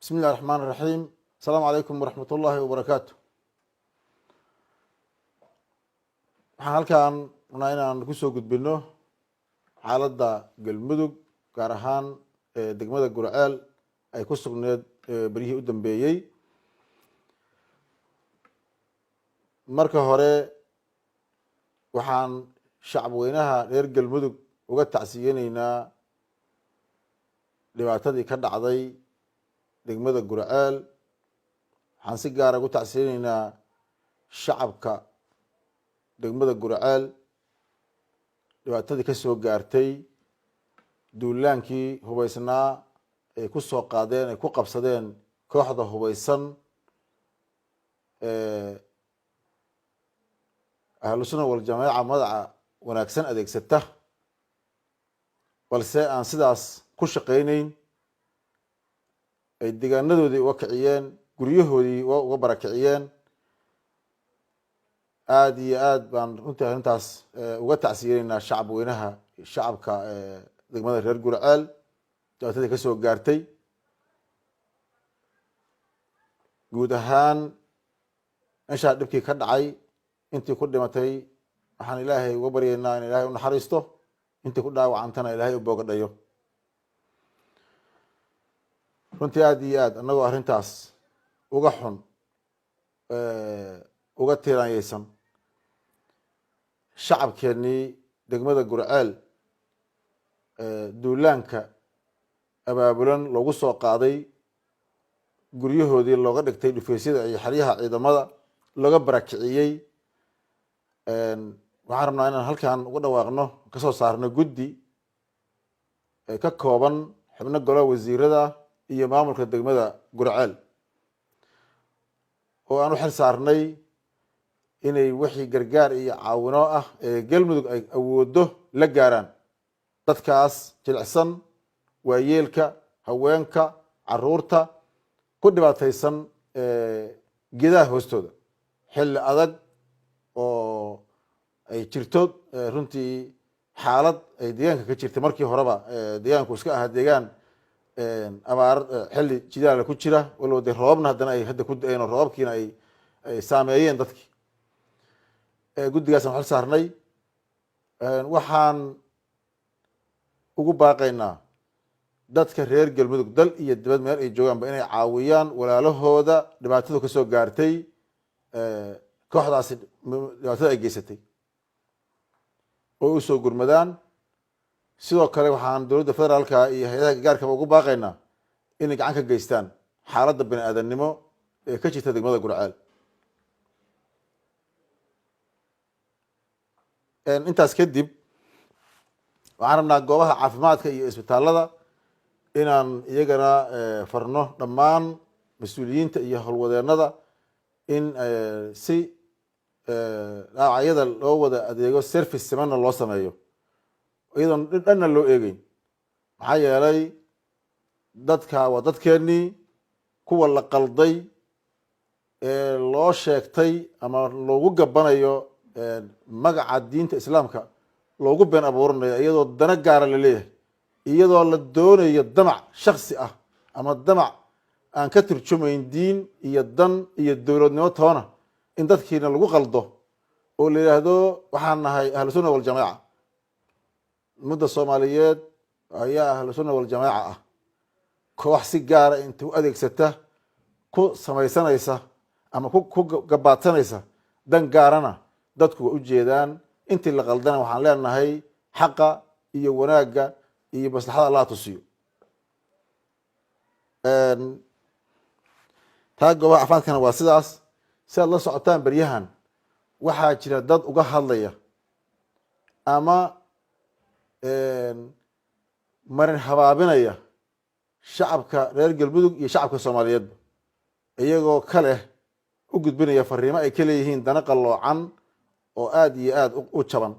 Bismi illahi raxmaan raxiim. Asalaamu calaykum waraxmat ullaahi wabarakaatu. Waxaan halkan rabnaa inaan kusoo gudbino xaaladda Galmudug, gaar ahaan degmada Gurceel ay ku sugneed beryihii u dambeeyey. Marka hore waxaan shacabweynaha reer Galmudug uga tacsiyeyneynaa dhibaatadii ka dhacday degmada Gurceel. Waxaan si gaara ugu tacsiyeyneynaa shacabka degmada Gurceel dhibaatadii ka soo gaartay duulaankii hubeysnaa ay ku soo qaadeen, ay ku qabsadeen kooxda hubeysan Ahlusunna Waljamaaca, magaca wanaagsan adeegsata balse aan sidaas ku shaqeyneyn, ay deegaanadoodii uga kiciyeen, guryahoodii uga barakiciyeen. Aada iyo aad baan runtii arrintaas uga tacsiyeyneynaa shacab weynaha, shacabka degmada reer Gurceel dhibaatadii kasoo gaartay. Guud ahaan meeshaa dhibkii ka dhacay, intii ku dhimatay waxaan Ilaahay uga baryeynaa in Ilahay u naxariisto, intii ku dhaawacantana Ilaahay u boogadhayo. Runtii aada iyo aad annagoo arrintaas uga xun, uga tiiraanyeysan, shacabkeenii degmada Gurceel duulaanka abaabulan loogu soo qaaday, guryahoodii looga dhigtay dhufeysyada iyo xeryaha ciidamada, looga barakiciyey, waxaan rabnaa inaan halkan uga dhawaaqno, kasoo saarno guddi ka kooban xubno golaha wasiirada iyo maamulka degmada Gurceel oo aan u xil saarnay inay wixii gargaar iyo caawino ah ee Galmudug ay awoodo la gaaraan dadkaas jilicsan, waayeelka, haweenka, caruurta ku dhibaataysan geedaha hoostooda, xilli adag oo ay jirto runtii xaalad ay deegaanka ka jirtay. Markii horeba deegaanku iska ahaa deegaan abaar xilli jidaala ku jira, waliba dee roobabna haddana ay hadda ku da-een oo roobabkiina ay saameeyeen dadkii. Guddigaasaan xil saarnay. Waxaan ugu baaqaynaa dadka reer Galmudug, dal iyo dibad meel ay joogaanba, inay caawiyaan walaalahooda dhibaatadu kasoo gaartay kooxdaasi, dhibaatada ay geysatay, oo usoo gurmadaan. Sidoo kale waxaan dowladda federaalka iyo hay-adaha gargaarkaba ugu baaqaynaa inay gacan ka geystaan xaaladda bini aadamnimo ee ka jirta degmada Gurceel. Intaas kadib waxaan rabnaa goobaha caafimaadka iyo isbitaalada inaan iyagana farno dhammaan mas-uuliyiinta iyo howlwadeenada in si dhaawacyada loo wada adeego, service simanna loo sameeyo, iyadoon dhanna loo eegeyn, maxaa yeelay dadka waa dadkeenii. Kuwa la qalday ee loo sheegtay ama loogu gabanayo magaca diinta Islaamka, loogu been abuuranayo iyadoo dano gaara la leeyahay, iyadoo la doonayo damac shaksi ah ama damac aan ka turjumayn diin iyo dan iyo dowladnimo toona, in dadkiina lagu qaldo oo la yidhaahdo waxaan nahay Ahlu Sunna Waljamaaca. Ummadda Soomaaliyeed ayaa Ahlu Sunna Waljamaaca ah. Koox si gaara inta u adeegsata ku samaysanaysa ama ku gabaadsanaysa dan gaarana, dadku waa ujeedaan. Intii la qaldana waxaan leenahay xaqa iyo wanaagga iyo maslaxada Allah tusiyo. Taa goobaha caafimaadkana waa sidaas. Si aad la socotaan, beryahan waxaa jira dad uga hadlaya ama marin habaabinaya shacabka reer Galmudug iyo shacabka Soomaaliyeedba, iyagoo ka leh u gudbinaya fariimo ay ka leeyihiin dana qalloocan oo aada iyo aada u jaban.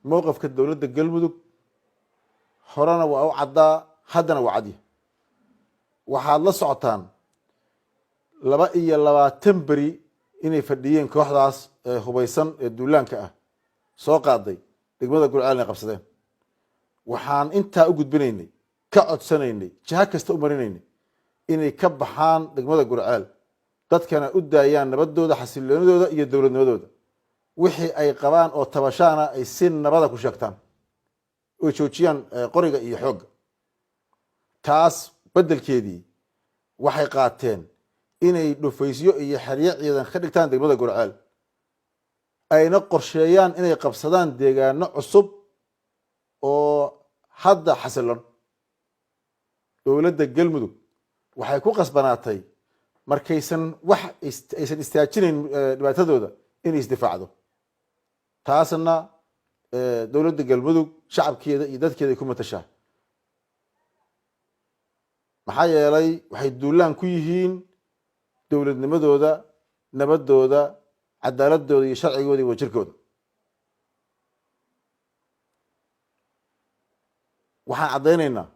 Mowqifka dowladda Galmudug horena waa u caddaa, haddana waa cadya. Waxaad la socotaan 22 beri inay fadhiyeen kooxdaas hubaysan ee duulaanka ah soo qaaday degmada Gurceel inay qabsadeen. Waxaan intaa u gudbinaynay ka codsanaynay, jiha kasta u marinaynay inay ka baxaan degmada Gurceel, dadkana u daayaan nabadooda, xasiloonidooda iyo dowladnimadooda. Wixii ay qabaan oo tabashaana ay si nabada ku sheegtaan oy joojiyaan qoriga iyo xoogga. Taas beddelkeedii waxay qaateen inay dhufaysyo iyo xeryo ciidan ka dhigtaan degmada Gurceel, ayna qorsheeyaan inay qabsadaan deegaano cusub oo hadda xasilon. Dowladda Galmudug waxay ku qasbanaatay, markaysan wax aysan istaajinayn dhibaatadooda, inay isdifaacdo. Taasna dowladda Galmudug shacabkeeda iyo dadkeeda ay ku matashaa, maxaa yeelay waxay duulaan ku yihiin dowladnimadooda, nabadooda, cadaaladooda iyo sharcigooda iyo wadajirkooda. Waxaan caddaynaynaa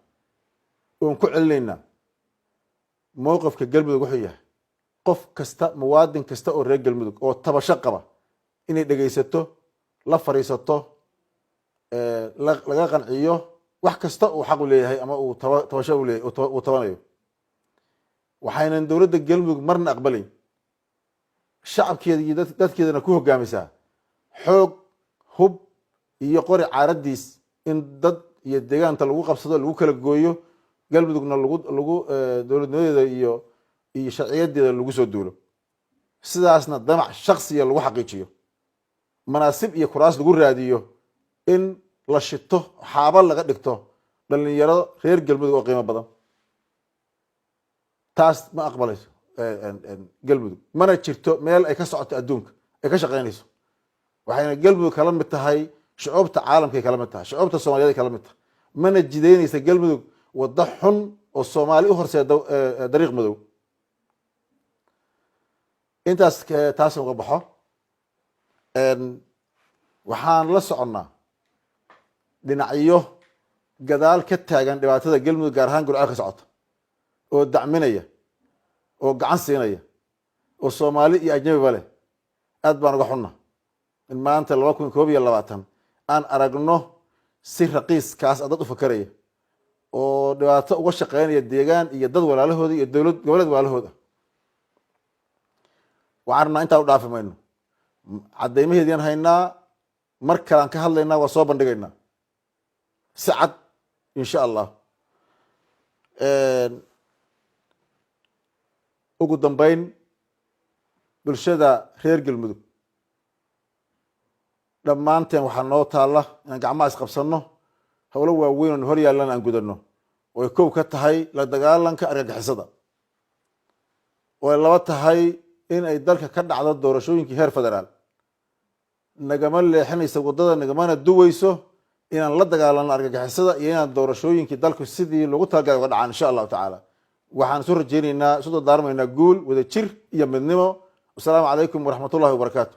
oon ku celinaynaa mowqifka Galmudug wuxuu yahay: qof kasta, muwaadin kasta oo reer Galmudug oo tabasho qaba inay dhegaysato, la fadhiisato, laga qanciyo wax kasta uu xaq u leeyahay ama uu tabasho u leeyahay uu tabanayo. Waxaynan dowladda Galmudug marna aqbalayn, shacabkeeda iyo dadkeedana ku hogaamisaa xoog, hub iyo qori caaradiis in dad iyo deegaanta lagu qabsado, lagu kala gooyo, Galmudugna lagu dowladnimadeeda iyo sharciyadeeda lagu soo duulo, sidaasna damac shaksiya lagu xaqiijiyo, manaasib iyo kuraas lagu raadiyo, in la shito xaabo laga dhigto dhalinyaro reer Galmudug oo qiimo badan. Taas ma aqbalayso Galmudug, mana jirto meel ay ka socoto adduunka ay ka shaqaynayso. Waxayna Galmudug kala mid tahay shucuubta caalamkay kala mid tahay, shucuubta Soomaliyeed ay kala mid tahay. Mana jidaynaysa Galmudug waddo xun oo Soomaali u horseeda dariiq madow. Intaas taas uga baxo. Waxaan la soconnaa dhinacyo gadaal ka taagan dhibaatada Galmudug, gaar ahaan Gurceel ka socota, oo dacminaya oo gacan siinaya, oo Soomaali iyo ajnabiba leh. Aad baan uga xunna in maanta 2021 aan aragno si raqiiskaas dad u fakeraya oo dhibaato uga shaqeynaya deegaan iyo dad walaalahooda iyo dowlad goboleed walaalahooda. Waxaan rabnaa intaa u dhaafi mayno. Caddaymaheediaan haynaa, mar kalean ka hadlaynaa, waa soo bandhigaynaa si cad, insha Allah. Ugu dambeyn, bulshada reer Galmudug dhammaanteen waxaa noo taalla inaan gacmaha isqabsanno, howlo waaweyn oon hor yaallan aan gudanno, oo ay kow ka tahay la dagaalanka argagixisada, oo ay laba tahay in ay dalka ka dhacdo doorashooyinkii heer federaal. Nagama leexinaysa waddada, nagamana duweyso inaan la dagaalano argagixisada iyo inaan doorashooyinkii dalku sidii loogu talagalay uga dhacaan, insha Allahu tacaala. Waxaan isu rajeyneynaa, isu dardaarmaynaa guul, wada jir iyo midnimo. Wasalaamu calaykum waraxmat ullahi wabarakaatu.